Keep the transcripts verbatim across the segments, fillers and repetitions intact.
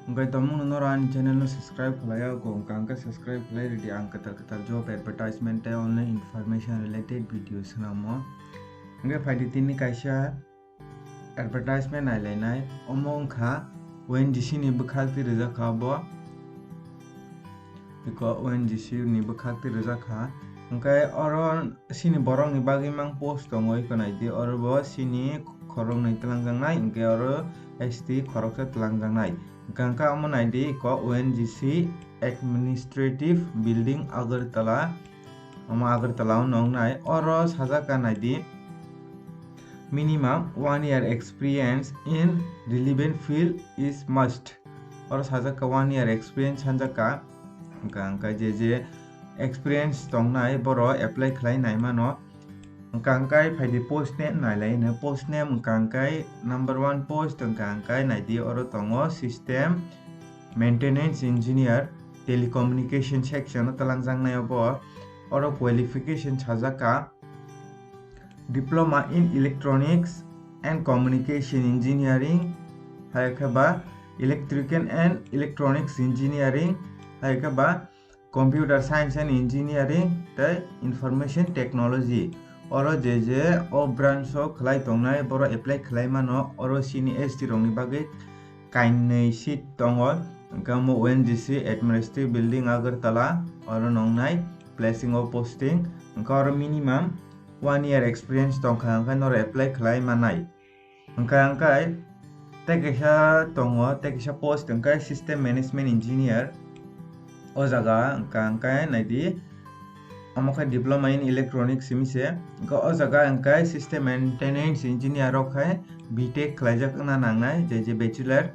Hwnkhe tongmung no noro ani channel no subscribe khlai ya, kok hwnkha hwnkhe subscribe khlai rwdi, ang kwtal kwtal job advertisement tei online information related video swnamo. Hwnkhe phaidi tini kaisa advertisement nailainai, omo wngkha O N G C ni bwkhak twi rwjak kha bo. Iko O N G C ni bwkhak twi rwjak kha. Hwnkhe oro chini borokni bagwi mang post tongo, iko naidi, oro bo chini khoroknwi twlangjaknai, hwnkhe oro S T khoroksa twlangjaknai. Hwnkhe omo naidi, iko O N G C Administrative Building, Agartala, omo Agartala o nongnai. Oro sajak kha naidi, minimum one year experience in relevant field is must. Oro sajak kha one year experience sanjak kha. Hwnkha hwnkhe je je experience tongnai borok apply khlai nai mano. Hwnkha hwnkhe phaidi post name nailai hino, post name hwnkha hwnkhe number one post hwnkha hwnkhe naidi, oro tongo system maintenance engineer, telecommunication section o twlangjaknai obo. Oro qualification sajak kha Diploma in Electronics and Communication Engineering, hai khe ba Electrical and Electronics Engineering, hai khe ba Computer Science and Engineering tei Information Technology. Oro je je o branch o khlai tongnai borok apply khlai mano, oro chini S T rokni bagwi kainwi seat tongo, hwnkhe omo O N G C Administrative Building Agartala, oro nongnai, placing o posting, hwnkhe oro minimum one year experience tongkha, hwnkhe norok apply khlai manai. Hwnkhe hwnkhe tei kaisa tongo, tei kaisa post hwnkhe System Management Engineer, o jaga hwnkhe hwnkhe naidi, omo khe Diploma in Electronics simi se. Hwnkhe o jaga hwnkhe System Maintenance Engineer rok khai B Tech khlaijak wngna nangnai, je je Bachelor,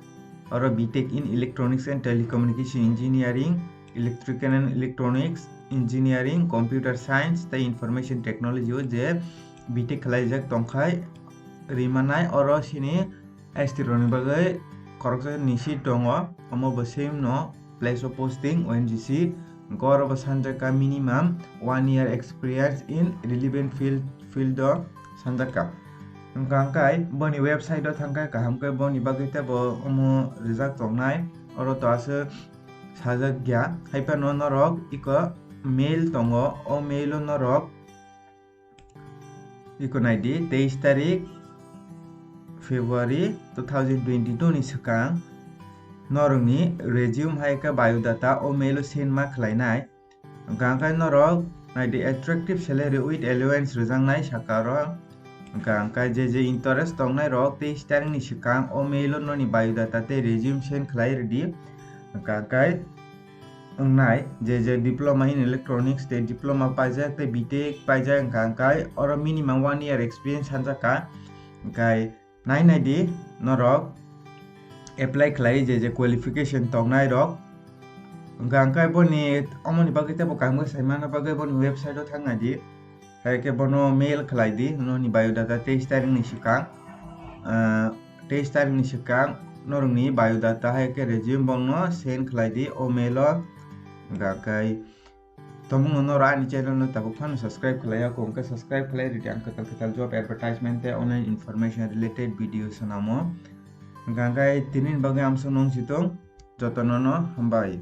oro B Tech in Electronics and Telecommunication Engineering, Electrical and Electronics Engineering, Computer Science tei Information Technology o je B Tech khlaijak tongkhai rimanai, oro chini S T rokni bagwi khoroksa ni seat tongo, omo bo same no, place of posting O N G C, hwnkhe oro bo sanjak kha minimum one year experience in relevant field, field o sanjak kha. Hwnkha hwnkhe boni website o thangkhe kaham khe boni bagwi teibo omo rijak tongnai, oro to aswk sajak ya, haiphano norok iko mail tongo, o mail o norok iko naidi, teis tarik February two thousand twenty-two ni swkang norokni resume hai khe biodata o mail o send ma khlainai. Hwnkha hwnkhe norok naidi, attractive salary with allowance rwjaknai saka oro. Hwnkha hwnkhe je je interest tongnai rok teis tarik ni swkang o mail o noni biodata tei resume send khlai rwdi. Hwnkha hwnkhe wngnai, je je Diploma in Electronics tei Diploma paijak tei B Tech paijak, hwnkha hwnkhe oro minimum one year experience sanjak kha. Hwnkhe nai nai di norok apply khlai je je qualification tongnai rok. Hwnkha hwnkhe boni omoni bagwi teibo kaham khe sai manna bagwi boni website o thang nai di. Hai khe bono mail khlai di, noni biodata teis tarik ni swkang, ah, teis tarik ni swkang norokni biodata hai khe resume bono send khlai di o mail o. Hwnkha khe tongmung no noro ani channel no tabuk phano subscribe khlai ya, kok hwnkhe subscribe khlai rwdi, ang kwtal kwtal job advertisement tei online information related video swnamo. Hwnkha khe tini ni bagwi amsong nung si tong, jotono no hambai.